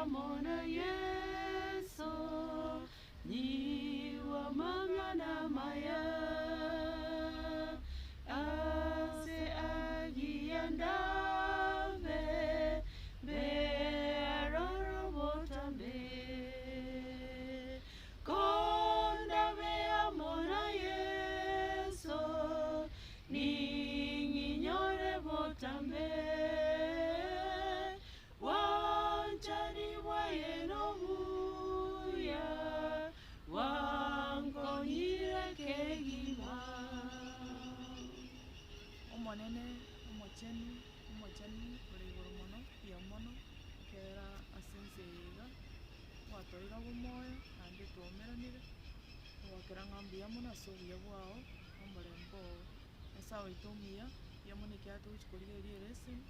amo na Yeso, Nyigwe amang'ana amaya, Ase agiya ndabe, mbe aroro botambe. Kondabe amo na Yeso, Ning'inyore botambe, Bwanchani bwaye nobuya, Bwankonyire kegima. Omonene omochenu, omochenu ore igoro mono, mbuya mono, kera ase ense eye iga, gwatoire obomoyo naende twaumeranire, togokera ng'a mbuya mono ase obuya bwao, na omorembe oo. Nyasae oito omuya, mbuya mono ekiagera togochia korigereria ereseni,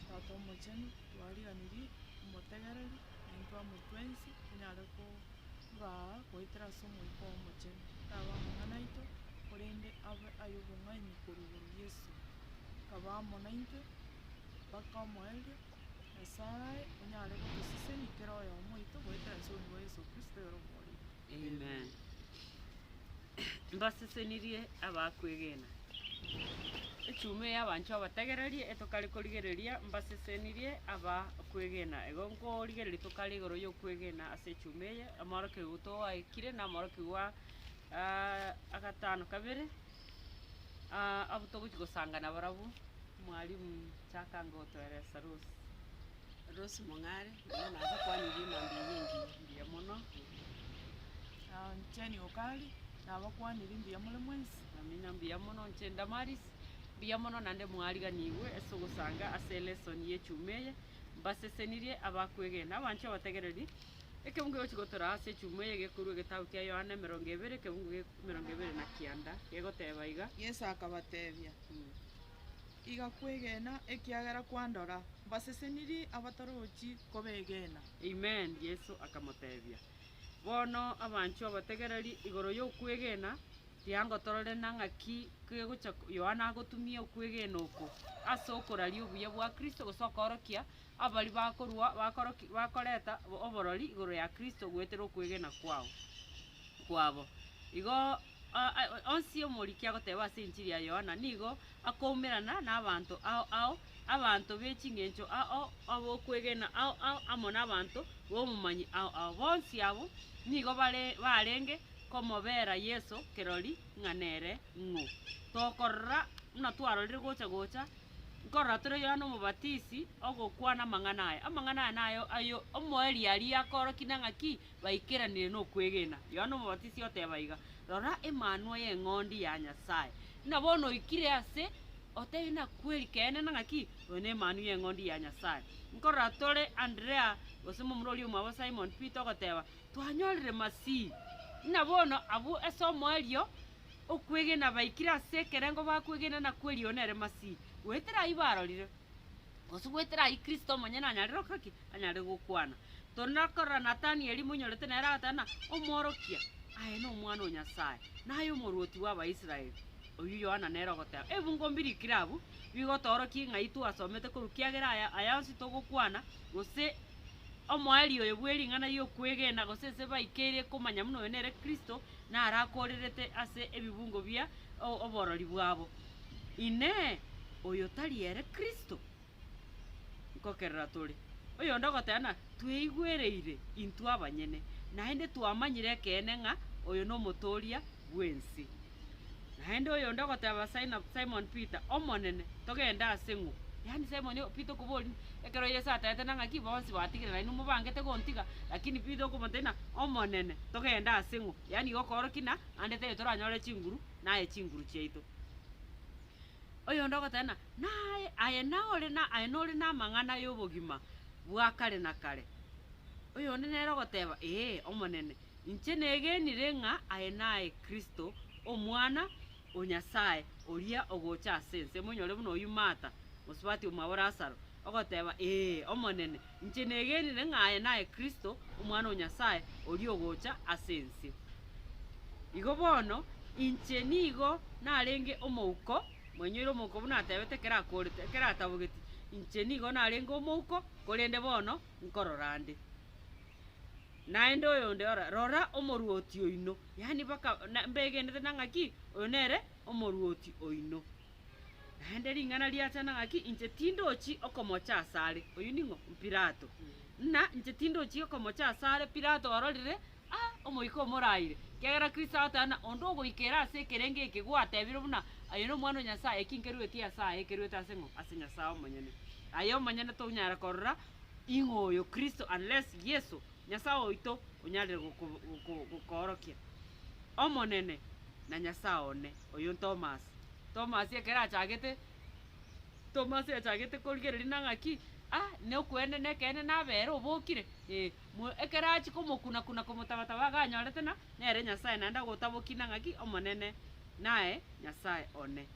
Tata omochenu, twariganirie omotegereri, naintwe amo twensi, tonyare koraa goetera ase omoika oo omochenu. Taba amang'ana aito, korende abe ay'obong'aini korwa igoro Yeso. Kaba amo naintwe, mpaka omoerio, Nyasae onyare gotosesenia kera oyomo oito goetera ase obogima bwa Yeso Kristo oyore omooriki. Amen. Mbasesenirie abakwegena. Echuma eye abanchwa abategererie etokare korigereria mbasesenirie abakwegena. Igo nkorigereria tokare igoro y'okwegena ase echuma eye, amorokigwa twaikire na amorokigwa agatano kabere, abwo togochia gosanga nabarabwo, mwalimu chaka ngotoeresa Rose. Rose Mong'are, bono nabakwanirie mambia eye engiya. Mbuya mono. Jane Okari, nabakwanirie mbuya more mwensi. Amina mbuya mono inche Damaris, mbuya mono naende mwariganigwe ase ogosanga ase elesson y'echuma eye, mbasesenirie abakwegena. Abanche abategereri, ekebungo egochi gotoraa ase echuma eye gekorwa egetabu kia Yohana emerongo ebere, ekebungo gia emerongo ebere na kianda, gegoteba iga. Yeso akabatebia, Iga kwegena ekiagera kwandora, mbasesenirie abatarochi kobegena. Amen, Yeso akamotebia. Bono abanchwa abategereri igoro y'okwegena, tiango torore na ng'aki kegocha Yohana agotumia okwegena oko ase okoraria obuya bwa Kristo gose okoorokia abaria bakorua bakoroki bakoreta oborori igoro ya Kristo goetera okwegena kwao kwabo. Igo onsi omoriki agoteba ase enchiri ya Yohana nigo akoumerana nabanto ao ao, abanto be ching'encho ao ao, abokwegena ao ao, amo nabanto b'omomanyi ao ao. Bonsi abwo nigo bare barenge komobera Yeso kerori ng'a nere ng'o. Tokorora buna twarorire gocha gocha, nkorora tore Yohana Omobatisi ogokwana amang'ana aya. Amang'ana aya nayo ayo omoerio aria akorokia na ng'aki baikeranire nokwegena. Yohana Omobatisi oteba iga, Rora emanwa y'eng'ondi ya Nyasae. Buna bono oikire ase otebie nakweri keene na ng'aki, oyo nemanwa y'eng'ondi ya Nyasae. Nkorora tore Andrea gose momura oria omwabo Simon Peter ogoteba, Twanyorire Masihi. Buna bono abwo ase omoerio okwegena baikire ase ekerengo bakwegena nakweri oyo nere Masihi. Goetera ayio barorire, gose goetera ayio Kristo omonyene anyarire gokora ki? Anyarire gokwana. Torina korora Nathanieli monyorete nere agateba ng'a Omworokia, aye nomwana o Nyasae, naye omorwoti bw'Abaisraeli. Oyio Yohana nere ogoteba. Ebungo mbirikire abwo, bigotoorokia ng'ai twasomete korwa kiagera aya aya onsi togokwana, gose omoerio oyo bwe ring'ana ri'okwegena, gose ase baikeire komanya buna oyo nere Kristo, naro akoorerete ase ebibungo bia oborori bwabo. Inee! Oyo tari ere Kristo? Nkokerera tore. Oyonde ogoteba ng'a tweigwereire intwe abanyene, naende twamanyire ekeene ng'a oyo nomotooria bw'ense. Naende oyonde ogoteba Saina Simon Peter, Omonene, togende ase ng'o? Yaani Simon Peter okoboria ekero Yeso atebete na ng'aki bonsi batigire nainwe mobangete gontiga, lakini Peter okomotebia ng'a Omonene, togende ase ng'o? Yaani igo okoorokia ng'a ande taiyo toranyore chinguru, naye chinguru chiaito. Oyonde ogoteba ng'a naye aye nore na aye nore namang'ana y'obogima bwa kare na kare. Oyonde nere ogoteba, Ee, Omonene, inche negenire ng'a aye naye Kristo, Omwana o Nyasae, oria ogocha ase ense. Monyore buna oyio Martha, mosubati omwabo Lazaro, ogoteba, Ee, Omonene, inche negenire ng'a aye naye Kristo, Omwana o Nyasae, oria ogocha ase ense. Igo bono, inche nigo narenge omouko, mwenyoire omouko buna atebete ekero akorete, ekero atabogeti, inche nigo narenge omouko, korende bono nkorora nde. Naende oyonde ora, Rora omoruoti oino, yaani baka na mbegenete na ng'aki, oyo nere omoruoti oino. Naende ring'ana riachana ng'aki, inche tindochi okomocha asare. Oyio ning'o? Pilato. Ng'a inche tindochi okomocha asare, Pilato ororire, ah, omoika omoraire. Ekiagera Kristo agoteba ng'a onde ogoikera ase ekerengo eke gwatebire buna aye nomwana o Nyasae, eki nkerueti ase aye, ekeruete ase ng'o? Ase Nyasae omonyene. Aye omonyene tonyara korora ing'o oyo Kristo unless Yeso, Nyasae oito, onyarire goko goko gokoorokia. Omonene na Nyasae one, oyo Thomas. Thomas ekero achagete, Thomas achagete korigereria na ng'aki, ah nokwene na ekeene nabere obokire, eh. Mo ekero achia komokuna kuna komotabataba iga anyorete ng'a nere Nyasae naende agotabokia na ng'aki Omonene naye Nyasae one.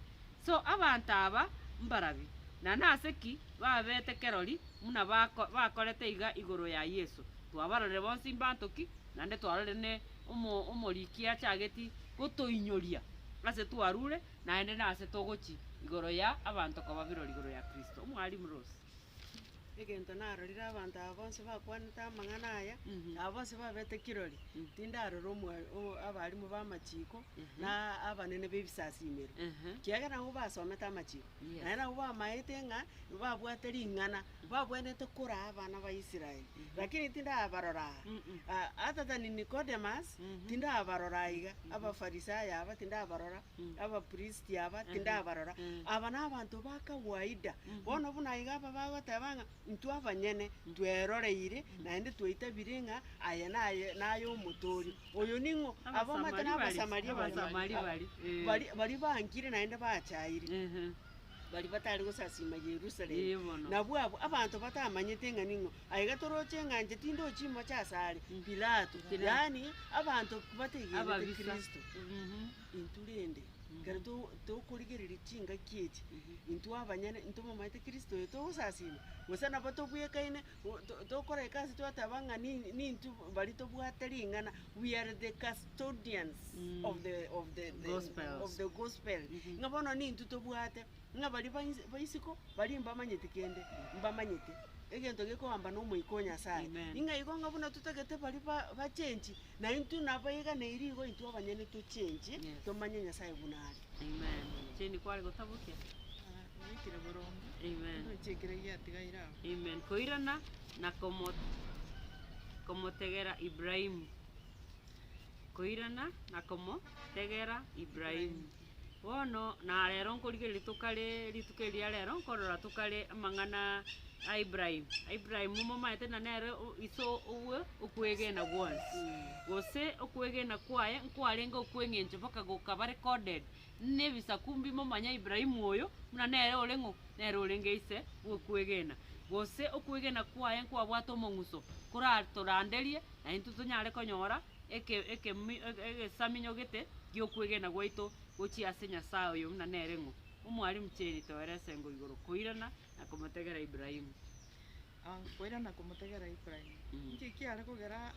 So abanto aba mbarabi, na nase ki babete kerori buna bako bakorete iga igoro ya Yeso? Twabarorire bonsi mbanto ki, naende twarorire ne omo omoriki achageti gotoinyoria ase twarure, naende nase togochi igoro ya abanto koba birori igoro ya Kristo. Omwalimu Rose. Egento narorire abanto aba bonsi bakwanete amang'ana aya, aba bonsi babete kirori, tindarora omwa o abalimu ba amachiko, na abanene ba ebisasimero. Kiagera nabwo basomete amachiko, naende nabwo bamaete ng'a babwate ring'ana, babwenerete koraa abana ba Israel. Lakini tindabarora aa, other than Nicodemus, tindabarora iga, abafarisayo aba tindabarora. Abapristi aba tindabarora, aba nabanto ba kawaida. Bono buna iga aba bagoteba ng'a intwe abanyene tweroreire naende twaitabire ng'a aya naye naye omotoori. Oyo ning'o? Aba omanyete na Abasamaria baria Abasamaria baria, eh. baria baria bankire naende bachaire. Ehe. Baria batare gosasima Yerusalemu. Ee bono. Nabwo abwo abanto batamanyete ng'a ning'o. Aiga toroche ng'a inche tindochi imoche asare Pilato. Pilato. Yaani abanto bategenete Ababisa. Kristo. Mhm. Intwe rende, ekero to- tokorigereria chingaki echi, intwe abanyene ntomomanyete Kristo oyo togosasima, gose nabo tobwekaine o- to- tokora egasi twateba ng'a ni- nintwe baria tobwate ring'ana, we are the custodians of the of the the Gospels. of the gospel, ng'a bono nintwe tobwate, ng'a baria bains baisiko, baria mbamanyeti kende, mbamanyete, egento gekoamba na omoika o Nyasaye. Amen. Ing'a igo ng'a buna totagete baria ba bachenchi, Na intwe nabaiganeiri igo intwe abanyene tochenche, Yes. tomanye Nyasae buna are. Amen. Cheni kware gotabokia? Oikire boronge, Amen. ndoche ekere giatigaire abwo. Amen. Koirana na komo komotegera Ibrahimu. Koirana na komotegera Ibrahimu. Bono na rero nkorigereria tokare rituko eri ria rero, nkorora tokare amang'ana a Ibrahim. Ibrahim momanyete na nere o iso obwe okwegena gwonsi, gose okwegena kwaye nkwarenge okweng'encho mpaka gokaba recorded, na ebisaku mbimomanye Ibrahim oyo, buna nere ore ng'o? Nere orenge ise bw'okwegena. Gose okwegena kwaye nkwabwate omong'uso, koratoranderie, na intwe tonyare konyora. eke ekemi egesaminyo gete gi'okwegena gwaito gochia ase Nyasae oyo buna nere ng'o? Omwalimu cheni toere esengo igoro koirana na komotegera Ibrahimu. Ah, koirana komotegera Ibrahimu. Inki kiare kogera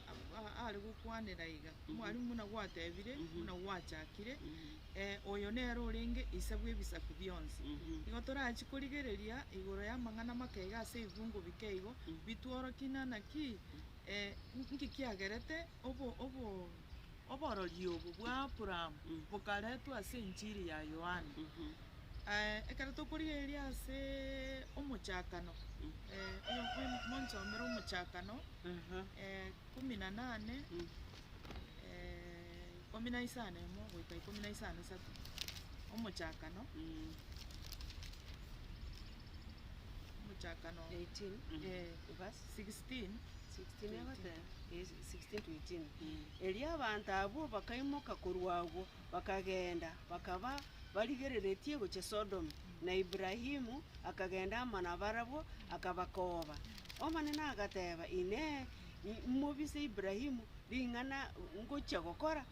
are gokwanera iga? Omwalimu buna gwatebire, buna gwachakire, oyo nere orenge ise bw'ebisaku bionsi. Igo torachi korigereria igoro y'amang'ana make iga ase ebibungo bike igo, bitworokie naki Nki kiagerete obo obo oborori obo bwa Aburaamu bokaretwa ase enchiri ya Yohana? Ekero tokorigereria aseee omochakano, oyo oyo monsomere omochakano kumi na nane ikomi na isano emo goika ikomi na isano isato, omochakano. Omochakano 18 eh, verse 16 16 egoteba, eh, 16 to 18. Erio abanto abwo bakaimoka korwa agwo, bakagenda, bakaba barigereretie gochia Sodomu, na Ibrahimu akagenda amo nabarabwo, akabakooba. Omonene agateba, Inee, imobise Ibrahimu ring'ana ngochia gokora?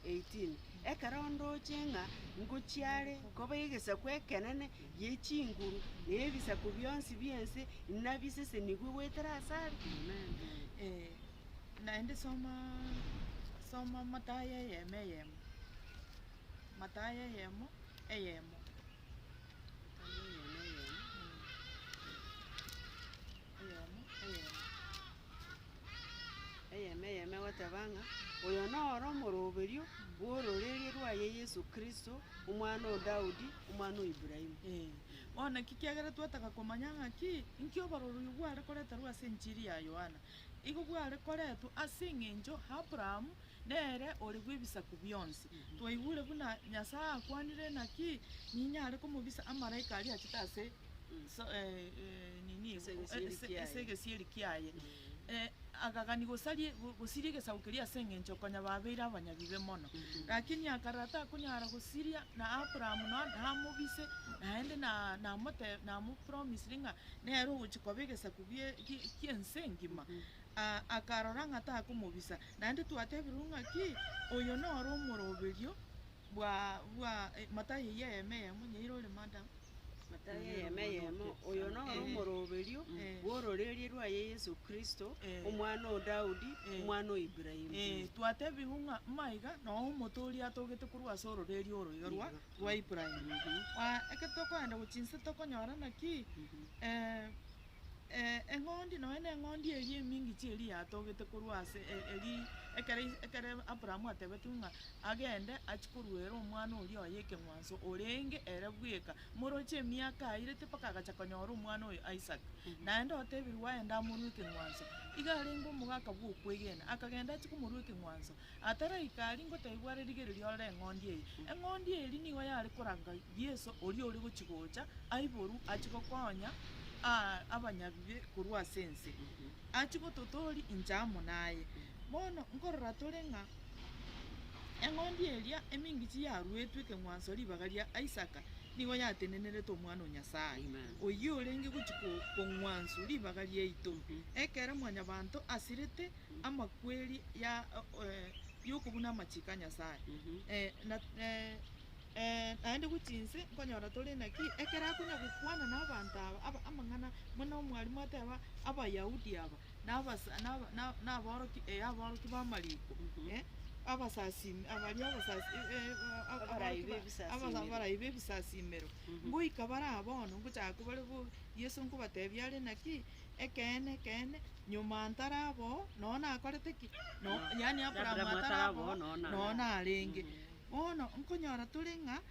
18 Ekero ndoche ng'a ngochia are koba egesaku ekenene gie chinguru, na ebisaku bionsi bi'ense inabisesenigwe goetera asare. Eh, naende soma soma Mathayo eyemo eyemo, Mathayo eyemo eyemo. Mathayo eyemo eyemo. Eyemo eyemo. Eyemo eyemo. egoteba ng'a, oyo noro omoroberio bw'ororeria rwaye Yeso Kristo, omwana o Daudi, omwana o Ibrahimu. Eh, bono naki kiagera twataka komanya ng'aki, inki oborori oyo bware koreterwa ase enchiri ya Yohana? Igo bware koretwa ase eng'encho Abraham nere ore bw'ebisaku bionsi. Twaigure buna Nyasae akwanire naki, ninyare komobisa amalaika aria achete ase so nini Ase egesieri ase kiaye. ase egesieri kiaye. Akagania gosaria gosiria egesaku keria ase eng'encho konya babeire abanyabibe mono. Lakini akarora takonyara gosiria na Abraham no namobise naende na namote namopromisire ng'a nere ogochia koba egesaku gie gie ki'ense engima. Akarora ng'a takomobisa. Naende twatebirwe ng'aki, oyo noro omoroberio bwa bwa Mathayo eyio eyemo eyemo, nyaira ore madam. Mathayo eyemo eyemo, oyo noro Eh. omoroberio Eh. bw'ororeria rwaye Yeso Kristo, Eh. omwana o Daudi, Eh. omwana o Ibrahimu. Eh, twatebigwe ng'a maiga noo omotoori atogete korwa ase ororeria oro iga rwa rwa Ibrahimu. Ekero tokoenda gochia inse tokonyora naki, Eng'ondi, nonya na eng'ondi eria emingichi eria yatogete korwa ase eri ekere ekere Abrahamu atebetigwe ng'a agende achie koruera omwana oria oye ekeng'wanso orenge ere bweka, moroche emiaka airete mpaka agacha konyora omwana oyo Isaka. Naende otebirwe aende amorue ekeng'wanso, iga arenge omogaka bwa okwegena, akagenda achie komorua ekeng'wanso, ataraika aria ngotebiwa are rigereria orore eng'ondi eye. Eng'ondi eria nigo yare koranga Yeso oria ore gochia gocha aiborwe achie gokonya abanyabibe korwa ase ense, achie gototooria inche amo naye. Bono nkorora tore ng'a eng'ondi eria emingichi yaruetwe ekeng'wanso ribaga ria Isaka nigo yatenenerete Omwana o Nyasae, oyio orenge gochia kong'wanswa ribaga riaito, ekero mwanyabanto asirete amakweri ya yokobuna amachiko a Nyasae. Na Naende gochia inse nkonyora tore naki, ekero akonya gokwana na abanto aba aba amang'ana buna omwalimu ateba Abayahudi aba, na abasa na aba na na aboroki eh aborokia b'amariko abasasimi abaria abasasi Abarai aborokia ba b'ebisasimero. abarai b'ebisasimero, ngoika bare aa bono, ngochaka bare bo Yeso nkobatebia are naki, ekeene ekeene, nyuma ntaraboo, noo nakorete ki? No yaani Abraham Abraham ataraboo, ataraboo, noo noo narenge. Bono nkonyora tore ng'a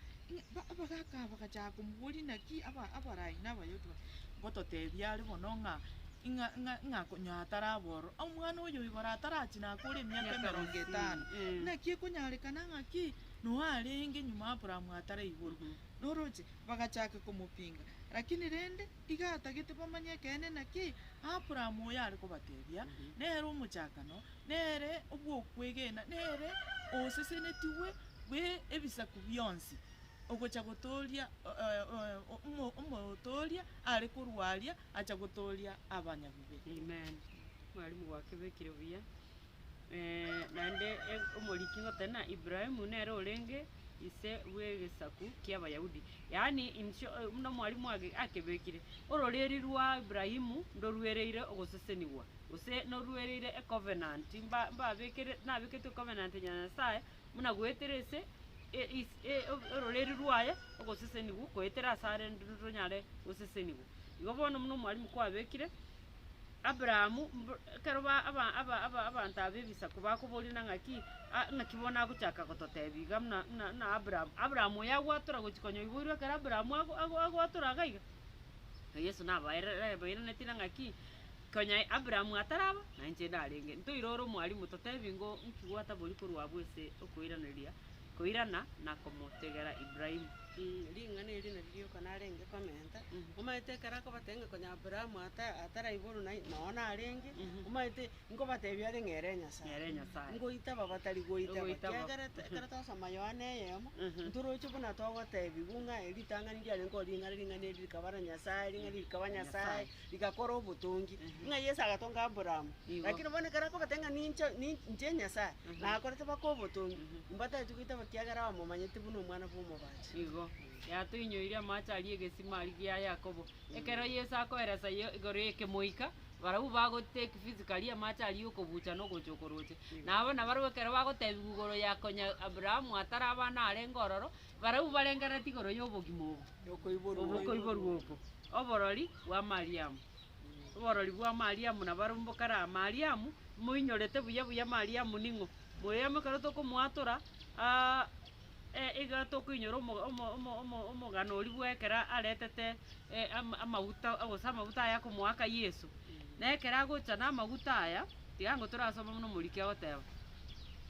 abagaaka aba bagachaka komoboria naki abarai na Abayahudi baria, ngototebia are bono ng'a ng'a ng'a ng'a konya ataraba ororo. Omwana oyo igoro atarachi nakore emiaka emerongo etano, naki ekonyarekana ng'aki noe arenge nyuma Abraham ataraiborwa. Noroche? Bagachaka komopinga. Lakini rende iga atagete bamanye ekeene naki Abraham oyo are kobatebia, nere omochakano, nere obw'okwegena, nere osesenetigwe bwe ebisaku bionsi, ogocha gotooria omotooria are korwa aria acha gotooria abanyabibe. Amen. Mwalimu gwakebekire buya. Naende omoriki ngoteba ng'a Ibrahimu nere orenge ise bw'egesaku ki'Abayahudi. Yaani inche buna omwalimu age akebekire, ororeri rwa Ibrahimu ndoruereire ogosesenigwa, gose noruereire ecovenant mba mbabekere nabeketwe ecovenant ya Nyasaye, buna goetera ase e is ororeri rwaye ogosesenigwa goetera asare ndoronyare gosesenigwa. Igo bono buna omwalimu kwabekire. Abrahamu mb ekero ba aba aba aba abanto aba b'ebisaku bakoborina ng'aki, a ng'aki bono agochaka gototebia iga buna buna buna Abrahamu, Abrahamu oyo agwatora gochia konya oiboirwe ekero Abrahamu ago ago agwatora iga iga. Na Yeso nabaerere bairaneti na ng'aki, konya Abrahamu ataraba, na inche narenge. Ntoirore omwalimu totebi ngo nki gwatabori korwa abwo ase okoiraneria koirana na komotegera Ibrahimu. Ring'ana eri nario rioka narenge komenta, omanyete ekero akobatebia ng'a konya Abrahamu ata ataraiborwa nai noo narenge, omanyete nkobatebia are ng'a ere Nyasaye. Ere Nyasaye. Ngoitaba batari goitaba, Goitaba. ekiagera ekero twasoma Yohana eyemo, ntoroche buna togotebiwa ng'a ritang'ani riarenge oo ring'ana ring'ana eri rikaba na Nyasaye, ring'ana eri rikaba Nyasaye, rigakora obotongi, ng'a Yeso agatonga Aburaamu. Igo. Lakini bono ekero akobatebia ng'a ninche nin inche Nyasaye, nakorete baka obotongi, mbatagete goitaba ekiagera bamomanyete buna omwana bwa omobachi. Igo, yatoinyoirie amache aria egesima aria gia Yakobo. Ekero Yeso akoeresa ye igoro y'ekemoika, barabwo bago take physically amache aria okobucha na ogocha okoroche. Nabo nabarabwo ekero bagotebiwa igoro ya konya Abrahamu ataraba narenge ororo, barabwo barengerereti igoro ya obogima obo. Okoiborwa Obokoiborwa oko. Oborori bwa Mariamu. Oborori bwa Mariamu nabarobwo mbokare aa. Mariamu Moinyorete buya buya Mariamu ning'o? Mariamu ekero tokomoatora iga tokoinyora omo omo omo omo omogano oria bwa ekero aretete ama amaguta gose amaguta aya akomoaka Yeso. Na ekero agocha na amaguta aya, tiga ngo torasome buna omoriki agoteba,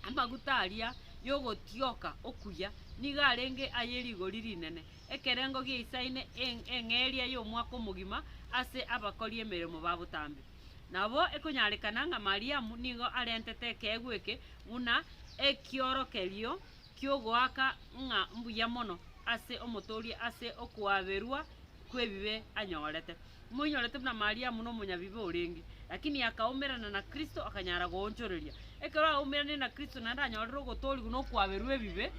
amaguta aria ya ogotioka okuya, nigo arenge aye rigori rinene, ekerengo giaisaine eng eng'eria ya omwaka omogima ase abakori emeremo ba botambe. Nabo ekonyarekana ng'a Mariamu nigo arentete ekeegwa eke buna ekiorokerio ki'ogoaka ng'a mbuya mono ase Omotoori ase okoaberwa kw'ebibe anyorete. Moinyorete buna Mariamu nomonyabibe orenge, lakini akaumerana na Kristo akanyara goonchoreria. Ekero aumeranire na Kristo naende anyorire ogotoorigwa na okwaberwa ebibe,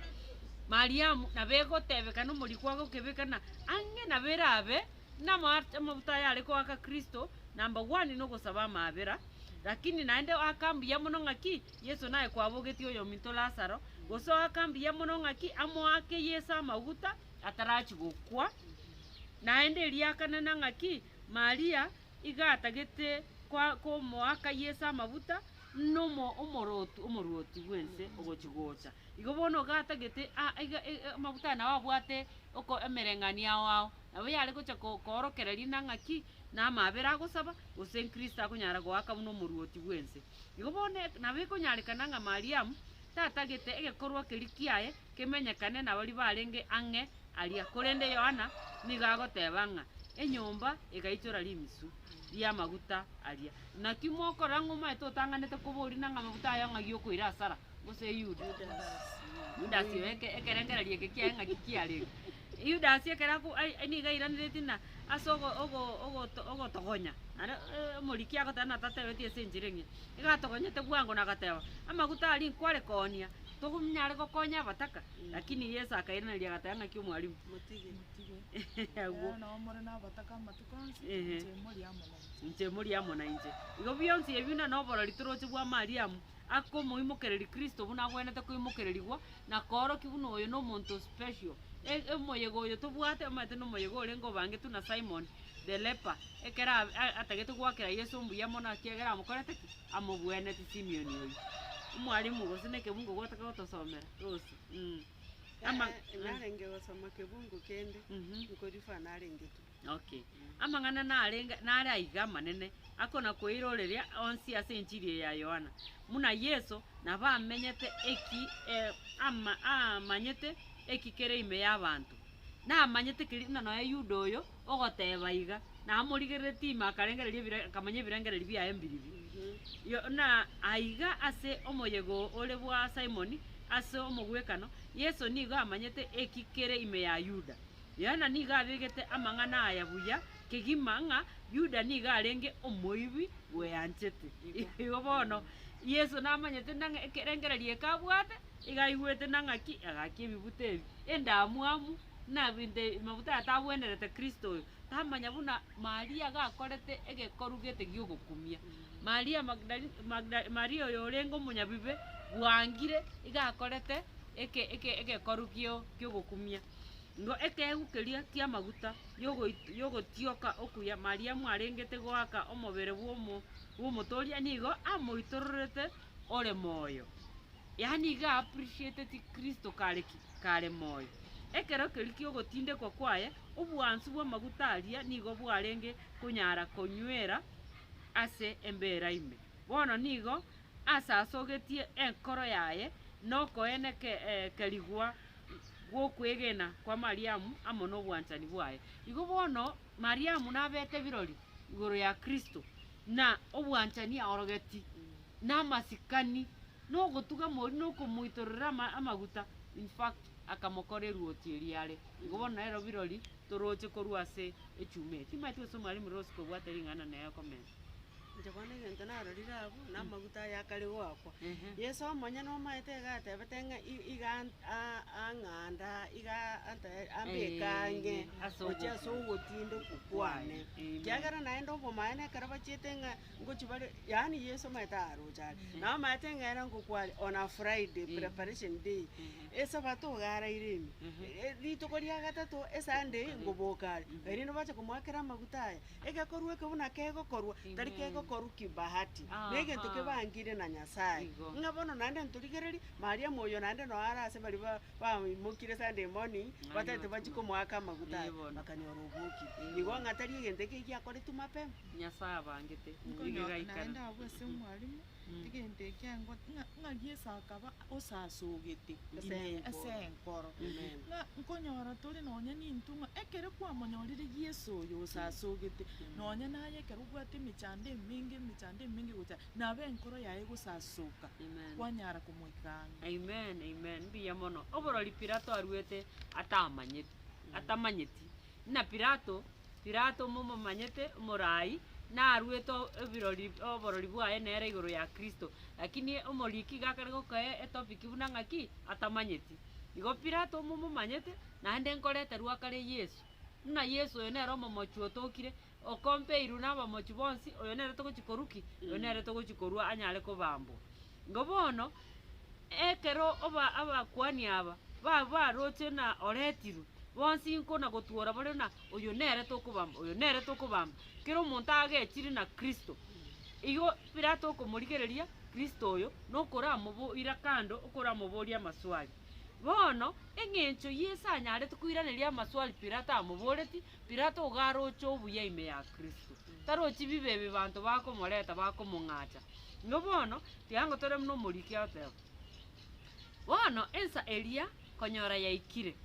Mariamu nabo egotebekana omorikwa agokebekana ang'e nabo erabe Namabuta ayare koaka Kristo, number one nogosaba amaabera, lakini naende oaka mbuya mono ng'aki Yeso naye kwabogetie oyominto Lazaro, gose oaka mbuya mono ng'aki amoake Yeso amaguta atarachi gokwa. Naende eriakanena ng'aki Maria iga atagete koa komoaka Yeso amabuta nomo omorotu omoruoti bwense ogochi gocha. Igo bono iga atagete a iga amabuta aya nabo abwate oko emereng'anio ao ao. Nabo yare gocha koorokereria na ng'aki namaabera agosaba, gose Kristo akonyara goaka buna omoruoti bw'ense. Igo bono nabo ekonyarekana ng'a Mariamu tatagete egekorwa keria kiaye kemenyekane na baria barenge ang'e aria, korende Yohana nigo agoteba ng'a enyomba egaichora rimisu ri'amaguta aria. Naki mokorora ng'a omanyete otang'anete koboria ng'a amaguta aya ng'aki okoira asara, gose Yuda? Yudasi oyo ekerengererio eke kiaye ng'aki kiarenge. Yudasi ekero ako ai nigo airaneretie ng'a ase ogo ogo ogoto ogotogonya, naende omoriki agoteba ng'a tatebetie ase enchera eng'e, iga atogonyete bwango na agateba, amaguta aria nkware koonia, tokonyare gokonya abataka? Lakini Yeso akairaneria agateba ng'aki omwalimu? Motige. Motige. Agwo. Eeh nabo more na abataka amatuko onsi, Ehe. inche mori amo nainche. Inche mori amo nainche. Igo bionsi ebi buna na oborori toroche bwa Mariamu, akomoimokereria Kristo buna agwenerete koimokererigwa, na koorokia buna oyo nomonto special. E- Omoyega oyo tobwate omanyete nomoyega orenge obangetwe na Simon the leper, ekero a- a- atagete goakera Yeso mbuya mono ekiagera amokorete ki? Amobwenetie Simion oyio. Omwalimu gose na ekebungo gwataka gotosomera Rose mh. Ama Narenge gosoma kebungu kende, Mhm. nkorifa narenge tu. Okay. Amang'ana narenge nare aiga amanene, akona-koiroreria onsi ase enchiri eye ya Yohana, buna Yeso nabo amenyete eki eh, ama amanyete eki kere ime y'abanto. Namanyete keria buna nonya Yuda oyo ogoteba iga, namorigereretie ime akarengereria ebire akamanya ebirengererio biaye mbiribi. Yo na aiga ase omoyega ore bwa Simoni ase omogwekano, Yeso nigo amanyete eki kere ime ya Yuda. Yohana nigo abegete amang'ana aya buya kegima ng'a Yuda nigo arenge omoibi bweanchete. Igo bono Yeso namanyete nang'a ekerengererio eke abwate, iga aigwete na ng'aki agakia ebibuto ebi, endamwamu, na ebinto ebi mabuta aya tabwenerete Kristo oyo, tamanya buna Maria gakorete egekoru gete giogokumia. Maria Magdali Magda Maria oyo orenge omonyabibe bwangire, iga akorete eke eke egekoru gio kiogokumia. Igo ekeegwa keria ki'amaguta y'ogotioka okuya Mariamu arengete goaka omobere bw'Omotoria nigo amoitororete ore moyo. Yaani iga appreciateti Kristo kare ki? Kare moyo. Ekero keria ki'ogotindekwa kwaye, obwansu bw'amaguta aria nigo bwarenge konyara konywera ase embeera ime. Bono nigo asasogetie enkoro yaye nokoenekerigwa gw'okwegena kwa Mariamu amo nobwanchani bwaye. Igo bono Mariamu nabete birori igoro ya Kristo, na obwanchani aorogeti, na amasikani, na ogotuga moria, na okomoitororera ama amaguta, in fact akamokora eruoti eria are. Igo bono nero birori toroche korwa ase echuma eye. Timanyeti gose omwalimu Rose kobwate ring'ana neye okomenta. Inche bono egento narorire abwo, na amaguta aya akare goakwa. Yeso omonyene omaete iga atebete ng'a i- iga an- a- ang'anda iga ante ambeke ang'e Ase gochia ase ogotindekwa kwane. Amen. Ekiagera naende obomaene ekero bachiete ng'a ngochia bare yaani Yeso omanyete aroche are, na omanyete ng'a ere ngokwa are on a Friday, preparation day, esabato iga araire ime, rituko ria gatato esunday ngoboka are, erinde bache komoakera amaguta aya. Egekorwa eke buna kegokorwa, tari kegokorwa. Nkegokoru kibahati, na egento Aha. kebangire na Nyasaye. Igo. Ng'a bono naende ntorigererie, Mariamu oyo naende noo are ase baria ba baimokire Sunday morning, batagete bachie komoaka amaguta aya, Ee bono. bakanyora obokire. Ee Igo bono. ng'a tari egento eke giakoretwe mapema. Nyasaye abangete, Nkonyo igegaikana. naende abwo ase omwalimu, egento ekia ngo ng'a ng'a Yeso akaba osasogete Ase ime enkoro. ase enkoro. Amen. Ng'a nkonyora tore nonya nintwe ng'a ekero kwamonyorire Yeso oyo osasogete, nonya naye ekero obwate emechando emenge emechando emenge gocha, nabo enkoro yaye egosasoka, Amen. kwanyara komoika ang'e. Amen, amen, mbuya mono. Oborori Pilato aruete atamanyeti, atamanyeti. Buna Pilato, Pilato momomanyete omorai, naruete ebirori oborori bwaye nere igoro ya Kristo. Lakini omoriki iga akare gokoe etopic buna ng'aki, atamanyeti. Igo Pilato momomanyete, naende nkoreterwa akare Yeso. Buna Yeso oyo nere omomochi otokire, okompeirwe na abamochi bonsi, oyo nere togochi korwa ki? Oyo nere togochi korwa anyare kobambwa. Igo bono, ekero oba abakuani aba, ba baroche na oretirwe, bonsi nkona gotwora bare ng'a oyo nere tokobamba, oyo nere tokobamba. Kera omonto agechire na Kristo. Igo Pilato okomorigereria Kristo oyo, na okoramoboira kando, okoramoboria amaswali. Bono, eng'encho Yeso anyarete koiraneria amaswali Pilato amoboreti, Pilato igo aroche obuya ime ya Kristo. Tarochi bibe ebi banto bakomoreta bakomong'acha. Igo bono, tiga ngotore buna omoriki agoteba. Bono ensa eria konyora yaikire,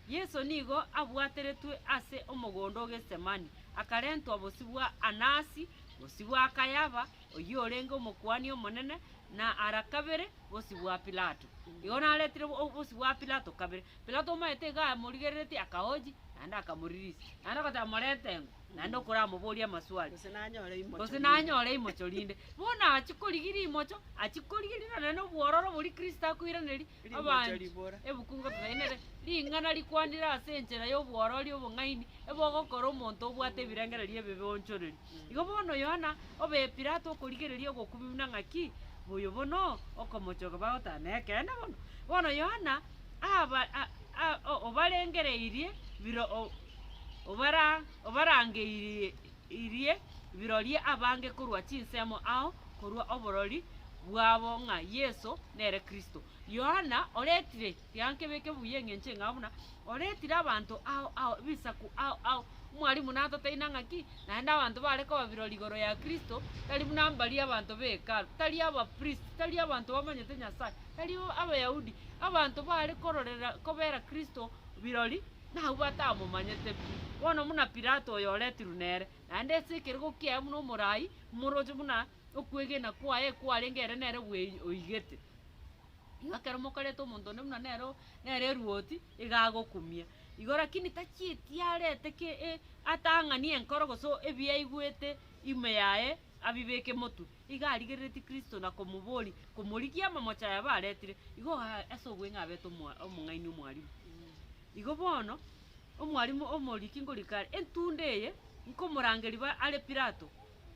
Yeso nigo abwateretwe ase omogondo o Gethsemane, akarentwa bosio bwa Anasi, bosio bwa Kayaba, oyio orenge omokuani omonene, na ara kabere bosio bwa Pilato. Igo naretire bosio bwa Pilato kabere. Pilato omanyete iga amorigereretie akaoji, naende akamoririisia, naende agoteba morente eng'o, naende okoramoboria amaswali. Gose nanyore imocho Gose rinde. nanyore imocho rinde. Bono achia korigia rimocho, achia korigia rire naende obwororo boria Kristo akoiraneria, Rimocho abanto, ribora. ebuku ngoteba nere, ring'ana rikwanire ase enchera ya obworori obong'aini, ebogokora omonto obwate ebirengererio ebibe onchoreria. Igo bono Yohana, obe Pilato okorigereria ogokumia buna ng'aki, oyo bono okomochoka bagoteba nekeene bono. Bono Yohana aba a- a- o- obarengereirie biro o- obara obarangeirie irie birorie abange korwa chinsemo ao korwa oborori bwabo ng'a Yeso nere Kristo. Yohana oretire, tiga nkebeke buya eng'encho eng'ao buna, oretire abanto ao ao ebisaku ao ao, omwalimu natoteina ng'aki, naende abanto bare koba birori igoro ya Kristo, tari buna mbaria abanto be hekalu, tari abapriest, tari abanto bamanyete Nyasaye, tari Abayahudi, abanto bare kororera kobera Kristo birori, nabwo batamomanyete pi. Bono buna Pilato oyo oretirwe nere, naende ase ekerogo kiaye buna omorai, moroche buna okwegena kwaye kwarenge ere nere bwe oigete. Igo ekero mokoreta omonto onde buna nere nere eruoti, iga agokumia. Igo rakini tachieti arete ke e atang'ani enkoro gose ebi aigwete ime yaye abibeke motwe. Iga arigereretie Kristo na komoboria, komorigia amamocho aya baretire, igo ase obweng'e abete omoa omong'aini omwalimu. Igo bono, omwalimu omoriki nkorika are, entunda eye nkomorangeria ba are Pilato,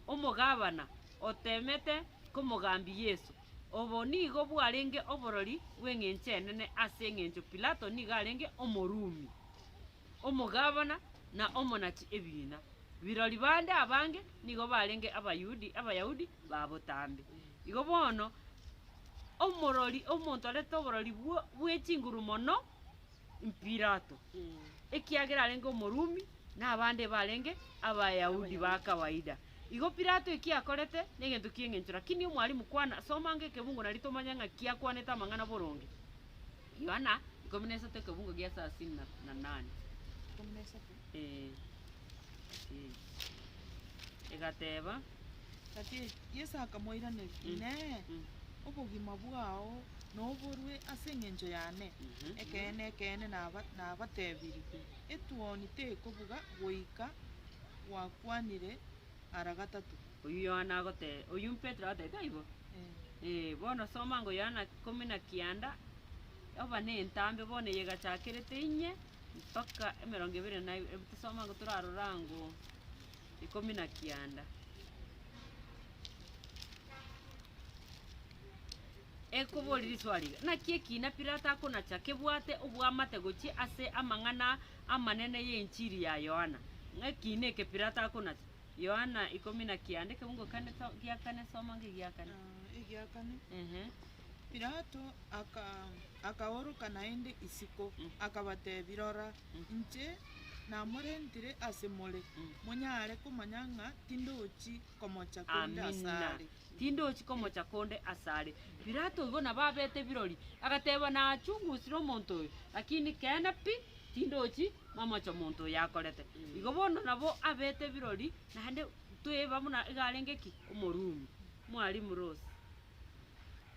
omogabana, otemete komogambia Yeso. Obo nigo bwarenge oborori bw'eng'encho enene ase eng'encho Pilato nigo arenge Omorumi, omogabana, na omonachi ebiina. Birori bande abange nigo barenge Abayudi, Abayahudi ba botambe. Igo bono, omorori omonto orete oborori bwo bwe chinguru mono Pilato, ekiagera arenge Omorumi, na abande barenge Abayahudi ba kawaida. Igo Pilato eki akorete negento ki'engencho, lakini omwalimu kwana, soma ange ekebungo nario tomanye ng'aki akwanete amang'ana boronge. Yohana 13 ekebungo gia thelathini na na nane. 13. Eh, eh. Egateba. Gati Yeso akamoiraneria, Inee, obogima bwao noborue ase engencho yane? Ekeene, ekeene, nabatebirie, etuoni tekobuga goika gwakwanire ara gatato. Oyio Yohana agote, oyio Petero agoteba, taibo? Eh, bono soma ngo Yohana ikomi na kianda, oba na entambe bono eye egachakerete inye, mpaka emerongo ebere na ibere, tosome ango torarora ango ikomi na kianda. Ekoboria riswali iga, Naki ekina Pilato akonacha kebwate oboamate gochia ase amang'ana amanene y'enchiri ya Yohana? Ng'a ekina eke Pilato akonacha. Yohana ikomi na kianda ekebungo kane to gia kane soma nge gia kane. Egia kane. Ehe. Pilato aka akaoroka naende isiko, akabatebia, Rora, inche namorentire ase more, monyare komanya ng'a tindochi komocha konde Amina. asare. Tindochi komocha konde asare. Pilato igo nabo abete birori, agateba nachungusire omonto oyo, lakini keene pi, tindochi mamocha omonto oyo akorete. Igo bono nabo abete birori, naende tweba buna iga arenge ki? Omorumi. Mwalimu Rose.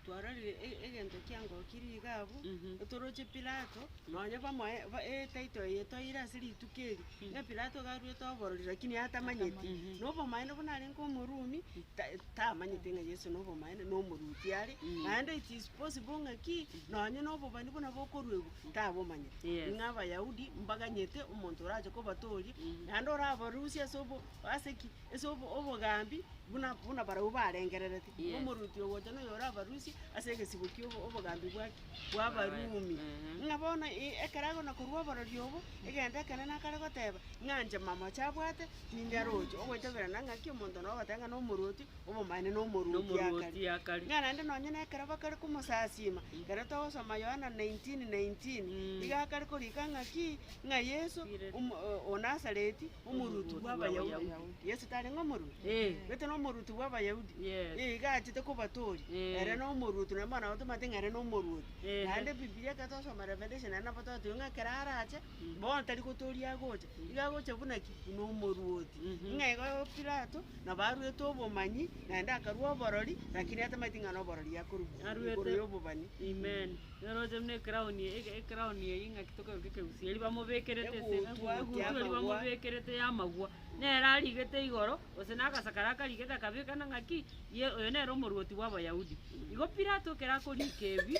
Twarorire e- egento kiangokire iga abwo, otoroche Pilato, nonye bamoe ba etitle eye toire ase rituko eri, ng'a Pilato iga aruete oborori lakini atamanyeti, na obomaene buna arenge omorumi, ta tamanyete ng'a Yeso na obomaene na omoruti are, naende it is possible ng'aki, nonye na obobani buna bokoruegwa, tabomanyete. Yes. Ng'a abayahudi mbaganyete omonto orache kobatoria, naende orabarusie ase obo ase ki? Ase obo obogambi buna buna barabwo barengerereti, Yes. omoruoti ogocha noyo orabarusie ase egesibo kia obo obogambi bwaki? Bwa abarumi. Mhm. Ng'a bono i- ekero agona korwa oborori obo, egento ekenene akare goteba, ng'a inche mamocha abwate, ninyaroche, ogoitaberana ng'aki omonto nogoteba ng'a na omoruoti, obomaene na omoruoti akare. Nomoruoti akare. Ng'a naende nonye na ekero bakare komosasima, ekero togosoma Yohana 19:19, Mm. iga akare korika ng'aki, ng'a Yeso omo o Nazareti, omoruoti bw'Abayahudi. Yeso tarenge omoruoti? Eh. Gete nomoruoti bw'Abayahudi? Yes. Eh, iga achete kobatooria. Eh. Ere nomoruoti, naende bono nabo tomanyete ng'a ere nomoruoti. Ehe. Naende Bibilia ekero twasoma Revelation naende nabo togoteba ng'a ekero arache, bono tari gotooria agocha, iga agocha buna ki? Buna omoruoti. Mhm. Ng'a igo Pilato, nabo aruete obomanyi, naende akarua oborori, lakini atamanyeti ng'a noborori akorwa Aruete. igoro ya obobani. Amen. Noroche buna ecrown eye ecrown eye ng'aki tokoyoka ekegusii eria bamobekerete ase Egutwa, egutwa eria yamagwa. bamobekerete yamagwa, nere arigete igoro, gose na agasakara akarigete akabekana ng'aki, ye oyo nere omorwoti bwa abayahudi. Igo Pilato ekero akorika ebi,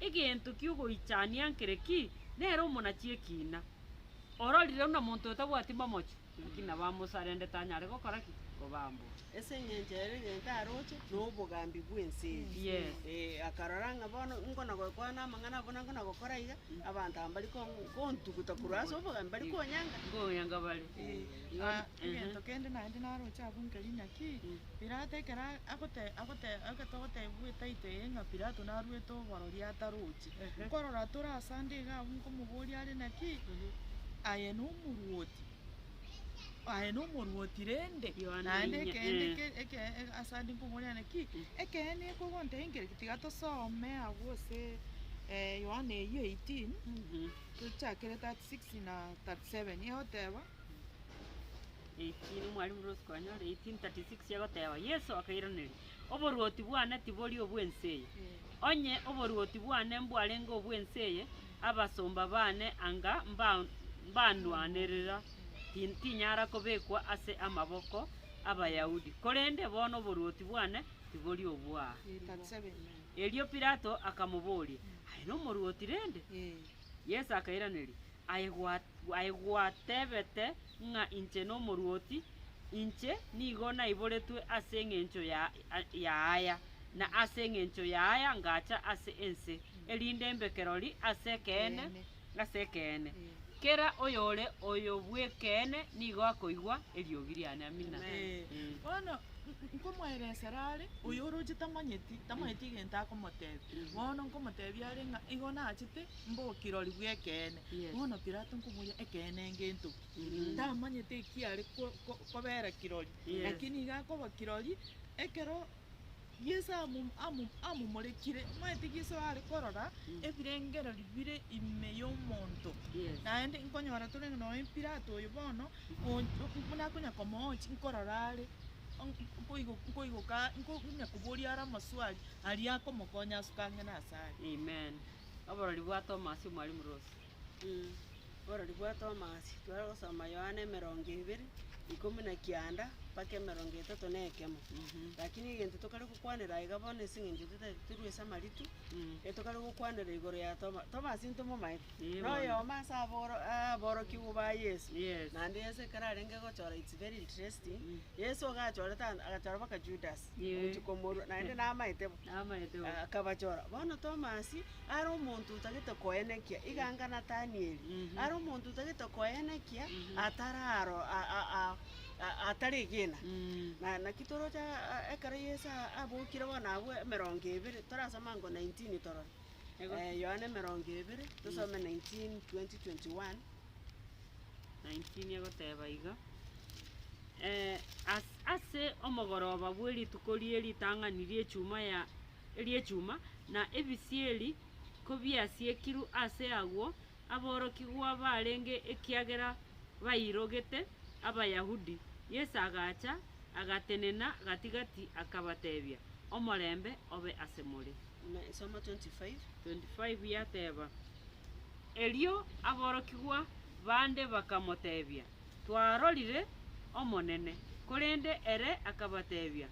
egento kiogoichania nkere ki, nere omonachi ekina, ororire buna monto oyo tabwati mamocho, lakini nabo amosarendete anyare gokora ki? Kobambwa. Ase eng'encho ere egento aroche, na obogambi bw'ense eye. Yes. Eh, akarora ng'a bono nkona gokwana amang'ana abwo na nkona gokora iga, abanto aba mbari kon- kontuguta korwa ase obogambi, mbari konyanga. Nkonyanga bare. Igo Ah, ehe. egento kende naende naroche abwo nkeri naki, Pilato ekero agote agote ekero togotebigwa etitle eye ng'a Pilato naruete oborori atarochi, nkorora tore ase ande iga abwo nkomoboria are naki, aye na omorwoti. Aye nomorwoti rende, Yohana naende inya, ekeene eh. ke eke ase ande nkomoboria naki, ekeene ekogontebia nkere ki, tiga tosome abwo ase Yohana eywo 18, tochakere 36 na 37, egoteba. 18 omwalimu Rose kwanyora 18:36 egoteba, Yeso akairaneria, Oboruoti bwane tibori obw'ense eye. Onye oboruoti bwane mbwarenge obw'ense eye, abasomba baane anga mba mbanwanerera, tin tinyara kobekwa ase amaboko 'Abayahudi, korende bono oboruoti bwane tibori obwaa. Erio Pilato akamoboria, Aye nomoruoti rende? Yeso akairaneria, Aye gwa aye gwatebete ng'a inche nomoruoti, inche nigo naiboretwe ase engencho ya y'aya, na ase engencho y'aya ngacha ase ense, erinde mbe kerori ase ekeene, ase ekeene. Kera oyore oyo bw'ekeene nigo akoigwa eriogi riane. Amina. Eh, bono nkomoeresera are, oyo oroche tamanyeti, tamanyeti egento akomotebia. Bono nkomotebia are ng'a igo nachete mbokirori bw'ekeene. Yes. Bono Pilato nkomoria ekeene ngento ki? Tamanyete eki are ko- ko- kobera kirori, Yes. lakini iga akoba kirori, ekero Yeso amo amo amomorekire, omanyete Yeso are korora ebirengererio bire ime y'omonto. Yes. Naende nkonyora tore ng'a nonya Pilato oyo bono, buna akonya komoochi nkorora are, nkoigo nkoigoka nkonya koboria are amaswali aria akomokonya asuke ang'e na ase are. Amen. Oborori bwa Thomas omwalimu Rose. Oborori bwa Thomas, tware gosoma Yohana emerongo ebere, ikomi na kianda, mpaka emerongo etato na ekemo. Lakini egento tokare gokwanera aiga bono ase eng'encho totagete torwe ase amaritu, etokare gokwanera igoro ya Toma, Thomas ntomomaete, Ee na bono. oyomo ase aboro aborokigwa ba Yeso. Yes. Naende Yeso ekero arenge gochora it's very interesting, Yeso iga achorete ande agachora mpaka Judas, Ee. ogochia komorua naende namaete bo. Namaete bo. Akabachora. Bono Thomas, are omonto otagete koenekia, iga anga Nathanieli, are omonto otagete koenekia, atararo a- a- a. a- ataregena. Na naki toroche aa ekero Yeso abokire bono abwo emerongo ebere, torasoma ango 19 torore. Yohana emerongo ebere, tosome 19, 20, 21. 19 egoteba iga, as ase omogoroba bwe rituko rie ritang'ani ri'echuma ya ri'echuma, na ebisieri kobiasiekirwe ase agwo, aborokigwa barenge ekiagera bairogete Abayahudi, Yeso agacha, agatenena gati-gati, akabatebia, Omorembe obe asemore. Soma 25. 25 yateba, Erio aborokigwa bande bakamotebia, Twarorire Omonene. Korende ere akabatebia,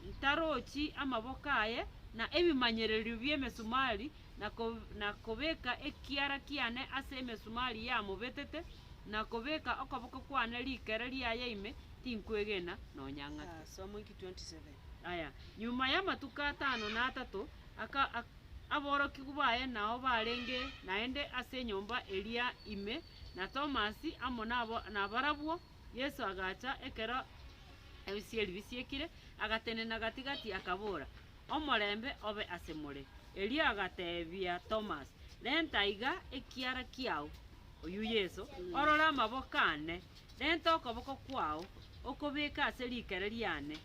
Ntarochi amaboko aye na ebimanyererio bi'emesumari, na kobeka ekiara kiane ase emesumari yamobetete, na kobeka okoboko kwane rikere riaye ime, tinkwegena nonya ng'ake. Soma 27. Aya, nyuma y'amatuko atano na atato, aka aborokigwa baye nao barenge naende ase enyomba eria ime, na Tomasi amo nabarabwo. Yeso agacha ekero ebisieri bisiekire, agatenena gati-gati, akabora, Omorembe obe asemore. Erio agatebia Thomas, Renta iga ekiara kiao, oyio Yeso, orore amaboko ane, renta okoboko kwao, okobeke ase rikere riane.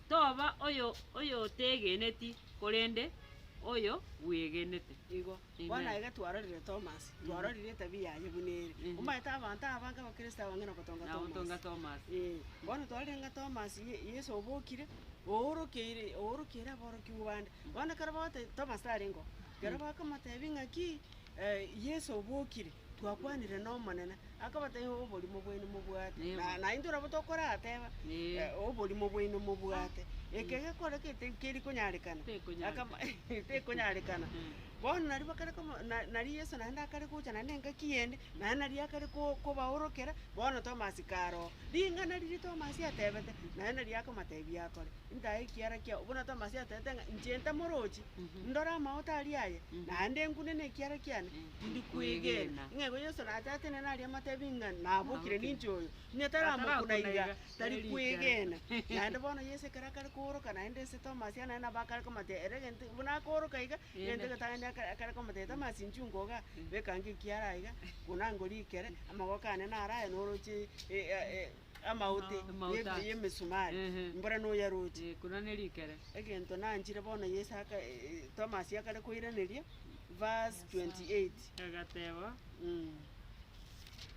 Toba oyo oyotegeneti, korende oyo bwegenete. Igo, bono aiga twarorire Thomas, twarorire etabia yaye buna ere. Omanyete abanto abange abakristo abange nagotonga Thomas. Nagotonga Thomas. Eh, bono twarorire ng'a Thomas Ye- Yeso obokire, oorokeire oorokeire aborokigwa bande. Bono ekero bagote Thomas tarenge oo, ekero bakomotebia ng'aki Yeso obokire, twakwanire na Omonene, akabatebia oborimo bwaino mobwate. Nebo. Na naintwe nabo tokorateba, Eh. oborimo bwaino mobwate. Eke gekore gete keri konyarekana, Tekonyarekana. akama tekonyarekana. Bono naria bakare komo na naria Yeso naende akare gocha naende engaki ende, naende naria akare ko kobaorokera, bono Thomas kare oo. Ring'ana riria Thomas atebete, naende naria akomatebia akore, ntae ekiara kiao, buna Thomas atebete ng'a inche ntamorochi, ndore amaote aria aye, naende nkune na ekiara kiane, tindi kwegena. Ng'a igo Yeso nacha atenene aria amatebi ng'a nabokire ninche oyo, onye taramokuna iga, tari kwegena. Naende bono Yeso ekero akare kooroka naende ase Thomas naende nabo akare komotebia ere egento buna akooroka iga, egento egetang'ani akare akare komotebia Thomas inchuo iga, beka ange ekiara iga, buna ngorikere, amagoko ane naro aya noroche amaote Amaote aya. ya emesumari, Ehe. mbora noyaroche. Eh, kuna nerikere. Egento nanchire bono Yeso aka Thomas akare koiraneria, verse 28. Agateba,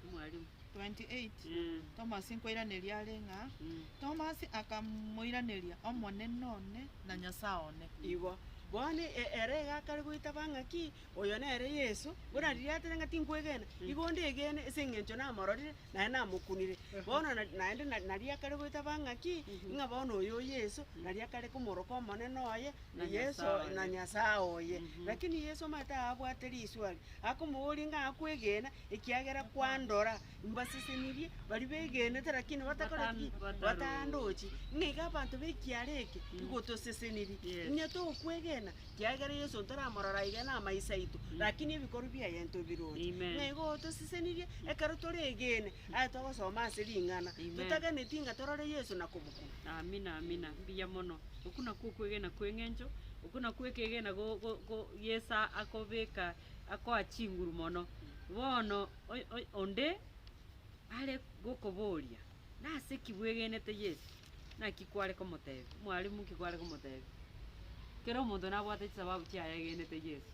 omwalimu. 28 Mm, Thomas nkoiraneria are ng'a mm. Thomas akamoiraneria, Omonene one na Nyasae one. Igo bono ere iga akare goitaba ng'aki, oyo nere Yeso, buna riria atebe ng'a tinkwegena, igo ndegene ase eng'encho namororire, naende namokunire. Bono na naende na naria akare goitaba ng'aki, ng'a bono oyo o Yeso, naria akare komoroka Omonene oye, Na Yeso Nyasae oye. na Nyasae oye. Lakini Yeso omanyete abwate riswari, akomoboria ng'a akwegena, ekiagera kwandora, mbasesenirie baria begenete lakini batakoreti ki? Batan- Batandochi. Ng'a iga abanto ba ekiara eke, igo tosesenirie, Yes. onye tokwegena, kiagera Yeso ntoramorora iga na amaiso aito, lakini ebikorwa biaye ntobiroche. Amen. Ng'a igo otosesenirie, ekero toregene, aye togosoma ase ring'ana, Amen. totaganeti ng'a torore Yeso na komokuna. Amina, amina, mbuya mono. Okwo nakwo okwegena kwa eng'encho, okwo nakwo ekegena go go go Yeso akobeka akoa chinguru mono. Bono oy oy onde are gokoboria, nase ki bwegenete Yeso? Naki kware komotebia? Omwalimu nki kware komotebia? Kera omonto nabwate chisababu chiaye aegenete Yeso.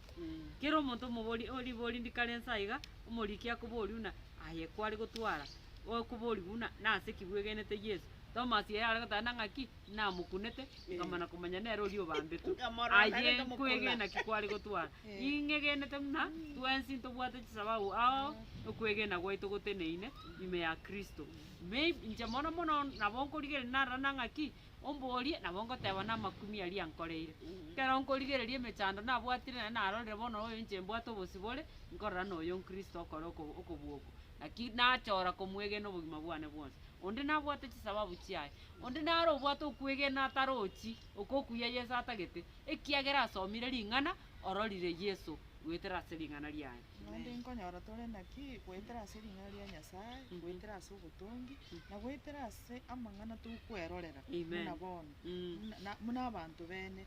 Kera omonto omobori oribori ndikare nsa iga, omoriki akoboria buna aye kware gotwara, okoborigwa buna nase ki bwegenete Yeso? Thomas ere are goteba na ng'aki, namokunete, nkamana komanya nere oria obambetwe. Nkamorora naende Aye nkamokuna. nkwegena ki kware gotwara? Ing'egenete buna twensi ntobwate chisababu ao, okwegena gwaito goteneine ime ya Kristo. Maybe inche mono mono nabo nkorigereria narora na ng'aki, omborie nabo ngoteba na amakumia aria ankoreire. Ekero nkorigereria emechando nabwatire naende narorire bono oyo inche mbwate obosibore, nkorora na oyo nkristo okore oko okobua oko. Naki nachora komwegena obogima bwane bwonsi. Onde nabwate chisababu chiaye, onde nare obwate okwegena atarochi, oko okuya Yeso atagete, ekiagera asomire ring'ana, ororire Yeso. Goetera ase ring'ana riaye. Naende nkonyora tore naki, goetera ase ring'ana ria Nyasae, goetera ase obotongi, na goetera ase amang'ana tokwerorera Amen. buna bono, buna na buna abanto bene,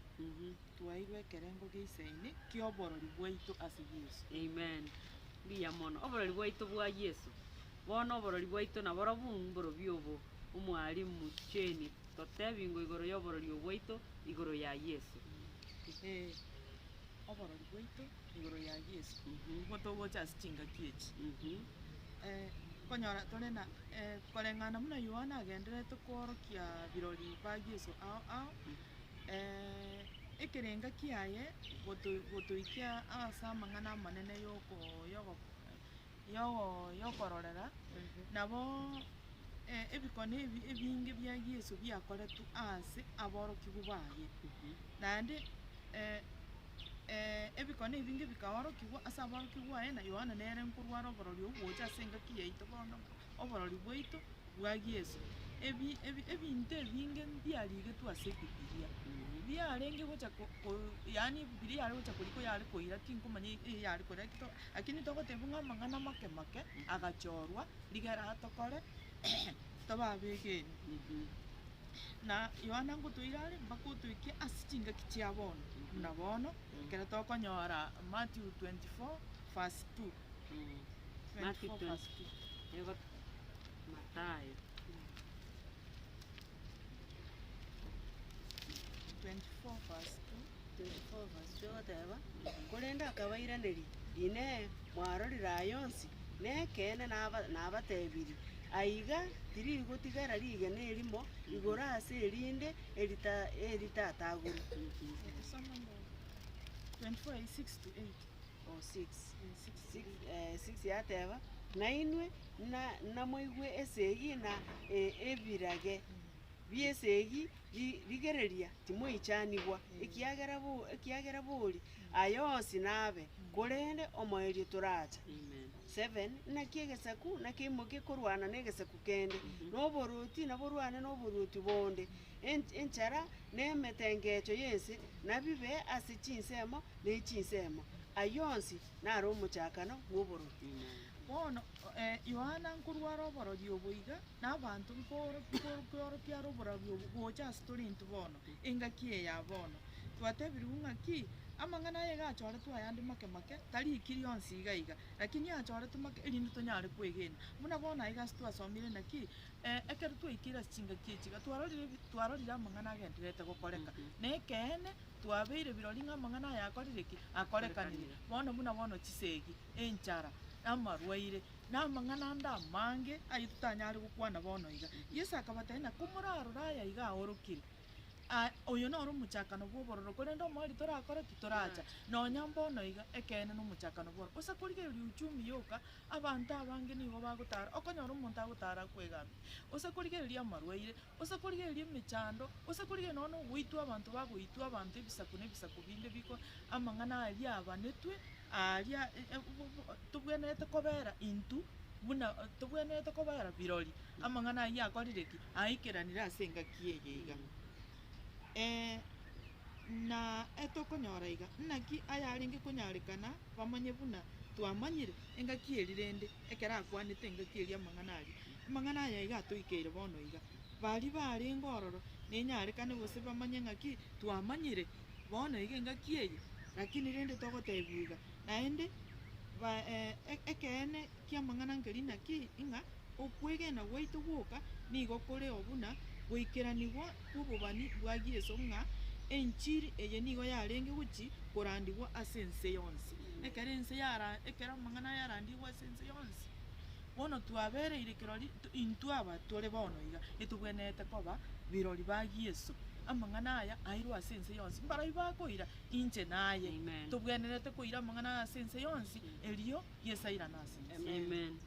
twairwe ekerengo geisaine ki'oborori bwaito ase Yeso. Amen. Mbuya mono. Oborori bwaito bwa Yeso. Bono oborori bwaito naborobwo mborobio obo, Omwalimu Jane, totebingwe igoro y'oborori obwo bwaito igoro ya Yeso. Ee, oborori bwaito igoro ya Yeso, nigo togocha ase chingaki echi. Konyora tore na koreng'ana buna Yohana agendererete koorokia birori ba Yeso ao ao, ekerenga kiaye goto gotoikia ase amang'ana amanene yoko yoko yogo yokororera, nabo ebikone ebi ebinge bia Yeso biakoretwe ase aborokigwa baye. Naende ebikone ebinge bikaorokigwa ase aborokigwa baye, na Yohana nere nkorwara oborori obwo gocha ase engaki yaito bono, oborori bwaito bwa Yeso. Ebi ebi ebinto ebinge mbiarigetwe ase ebibiria, biarenge gocha ko ko yaani ebibiria yare gocha korikwa yare koira tinkomanya eyare koira to lakini togotebwa ng'a amang'ana make make agachorwa rigera atokore tobe abegeni. Na Yohana ngotoire are mpaka otoikie ase chingaki chia bono, buna bono, ekero tokonyora Matthew 24 verse 2. Matthew 24 verse 2. Ego Mathayo. 24 verse 2. 24 verse 2 egoteba, Korende akabairaneria, Inee, mwarorire aya onsi? Nekeene naba nabatebirie, Aiga tirigotigara rigena erimo igoro ase erinde erita eritatagurwe. 24 6 to 8. O 6. 6 6 yateba, Nainwe na namoigwe esegi na ebirage bi'esegi, ri rigereria timoichanigwa, ekiagera bo ekiagera bori aya onsi nabe, korende omoerio toracha. Amen. 7, Naki egesaku nakeimokie korwana negesaku kende, na oboruoti naborwane noboruoti bonde, En- enchara na emetengecho y'ense nabibe ase chinsemo ne chinsemo. Ayio onsi naro omochakano bw'oborori. Amen. Bono Yohana nkorwara oborori obo iga, na abanto nkoro nkoorokia are oborori obo gocha ase tore intwe bono, engaki eye ya bono. Twatebirigwe ng'aki, amang'ana aya iga achoretwe ayande make make, tarikiri onsi iga iga, lakini achoretwe make erinde tonyare kwegena. Buna bono aiga ase twasomire naki, ekero twaikire ase chingaki echi iga, twarorire ebi twarorire amang'ana agendererete gokoreka, na ekeene, twabeire birori ng'a amang'ana aya akorire ki? Akorekanire. Bono buna bono chisegi, enchara, amarwaire, na amang'ana ande amange ayio totanyare gokwana bono iga. Yeso akabatebia ng'a komorarore aya iga aorokire, aa oyo noro omochakano bw'obororo, korende omoerio torakore ki? Toracha. Nonya mbono iga, ekeene na omochakano bw'ororo. Gose korigereria uchumi yoka, abanto abange nigo bagotara, okonyora omonto agotara akwegambia, gose korigereria amarwaire, gose korigereria emechando, gose korigereria nonya na ogoitwa abanto bagoitwa abanto ebisaku na ebisaku binde biko, amang'ana aria abanetwe, aria tobwenerete kobera intwe buna tobwenerete kobera birori, amang'ana ayio akorire ki? Aikeranire ase engaki eye iga. Na etokonyora iga, naki ayarenge konyarekana bamanye buna twamanyire engaki eria rende ekero akwanete engaki eria amang'ana aria. Amang'ana aya iga atoikeire bono iga, baria barenge ororo nenyarekane gose bamanye ng'aki twamanyire bono iga engaki eye, lakini rende togotebiwa iga. Naende ba ekeene ki'amang'ana nkeri naki, ng'a okwegena gwaito gwoka nigo koreo buna goikeranigwa kw'obobani bwa Yeso ng'a enchiri eye nigo yarenge gochi korandigwa ase ense yonsi. Ekero ense yara ekero amang'ana aya arandigwe ase ense yonsi, bono twabereire kirori intwe aba tore bono iga, etobwenerete koba birori ba Yeso. Amang'ana aya airwe ase ense yonsi, mbarabwo bakoira inche naye. Amen. Tobwenerete koira amang'ana aya ase ense yonsi, erio Yeso airane ase ense. Amen.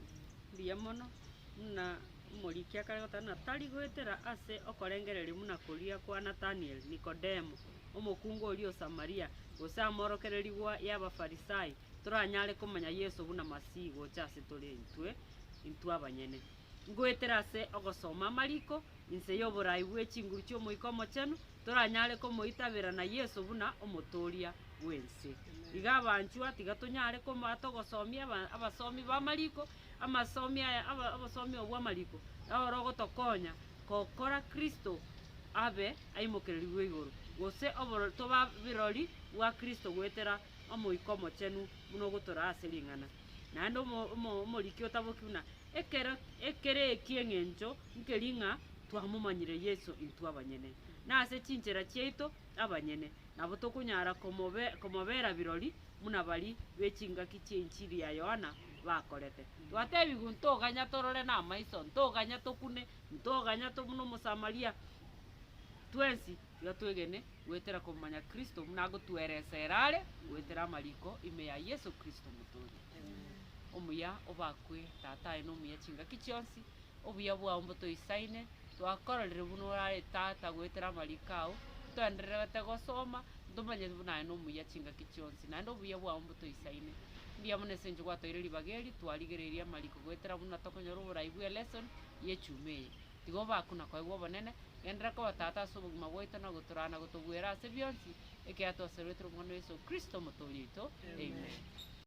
Mbuya mono, buna omoriki akare goteba ng'a tari goetera ase okorengereria buna koria kwa Nathaniel, Nikodemo, omokungu oria o Samaria, gose amorokererigwa y'Abafarisai, toranyare komanya Yeso buna Masihi gocha ase tore intwe, intwe abanyene. Ngoetera ase ogosoma amariko. Inse y'oborai bwe chinguru chi'Omoika Omochenu, toranyare komoitabera na Yeso buna Omotoria bw'ense. Iga abanchwa, tiga tonyare komoa togosomia aba abasomi b'amariko, amasomi aya aba obosomi obo bw'amariko, noro ogotokonya gokora Kristo abe aimokererigwe igoro, gose oboro toba birori bwa Kristo goetera Omoika Omochenu buna ogotoraa ase ring'ana. Naende omo omo omoriki otaboki buna ekero ekere eki'eng'encho nkeri ng'a twamomanyire Yeso intwe abanyene, na ase chinchera chiaito abanyene, nabo tokonyara komobe komobera birori buna baria be chingaki chi'enchiri ya Yohana bakorete. Twatebigwe ntoganya torore namaiso, ntoganya tokune, ntoganya to buna Omosamaria, twensi tiga twegene goetera komomanya Kristo buna agotweresera are goetera amariko ime ya Yeso Kristo Omotoria. Omuya obakwe Tata aye nomuya chingaki chionsi, obuya bwao mbotoisaine, twakororire buna orare Tata goetera amariko ao, ntoendererete gosoma, ntomanyeti buna aye nomuya chingaki chionsi, naende obuya bwao mbotoisaine. Mbuya mono ase eng'encho gwatoeire ribaga eri, twarigereirie amariko goetera buna tokonyora oborai bwe elesson ya echuma eye. Tiga obakwe na koegwa obonene, genderera koba Tata ase obogima bwaito na gotoraa na gotogwera ase bionsi, ekiagera twaseretire Omwana o Yeso Kristo Omotoori oito. Amen.